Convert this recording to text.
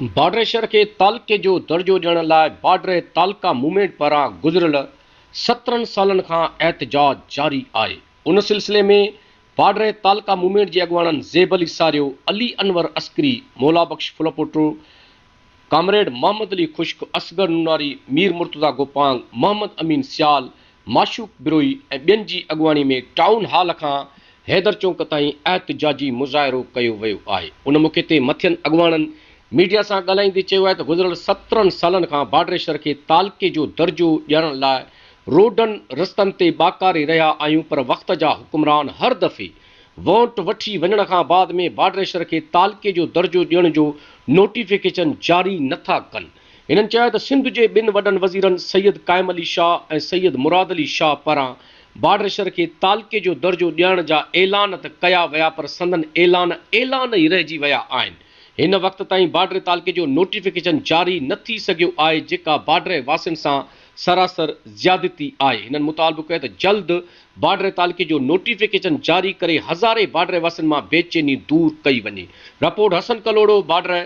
باڊهه شھر کي تعلقي جو درجو ڏيڻ لاء باڊهه تعلقه موومينٽ پاران گذريل 17 سالن کان احتجاج جاري آهي. ان سلسلي ۾ باڊهه تعلقه موومينٽ جي اڳواڻن زيب علي ساريو، علي انور عسڪري، مولا بخش ڦلپوٽو، ڪامريڊ محمد علي خشڪ، اصغر نوناري، مير مرتضيٰ گوپانگ، محمد امين سيال، معشوق بروهي ۽ ٻين جي اڳواڻي ۾ ٽائون هال کان حيدر چونڪ تائين احتجاجي مظاهرو ڪيو ويو آهي. ان موقعي تي مٿين اڳواڻن ميڊيا سان ڳالهائيندي چيو آهي ته گذريل 17 سالن کان باڊهه شھر کي تعلقي جو درجو ڏيارڻ لاء روڊن رستن تي ٻاڪاري رهيا آهيون پر وقت جا حڪمران هر دفعي وونٽ وٺي وڃڻ کان بعد ۾ باڊهه شھر کي تعلقي جو درجو ڏيڻ جو نوٽيفڪيشن جاري نٿا ڪن. هنن چيو ته سنڌ جي ٻن وڏن وزيرن سيد قائم علي شاهه ۽ سيد مراد علي شاهه پاران باڊهه شھر کي تعلقي جو درجو ڏيڻ جا اعلان ته ڪيا ويا پر سندن اعلان اعلان ئي رهجي ويا آهن. هن وقت تائين باڊهه تعلقي جو نوٽيفڪيشن جاري نه ٿي سگهيو آهي جيڪا باڊهه واسين سان سراسر زيادتي آهي. هنن مطالبو ڪيو ته جلد باڊهه تعلقي جو نوٽيفڪيشن جاري ڪري هزارين باڊهه واسين مان بيچيني دور ڪئي وڃي. رپورٽ حسن ڪلهوڙو، باڊهه.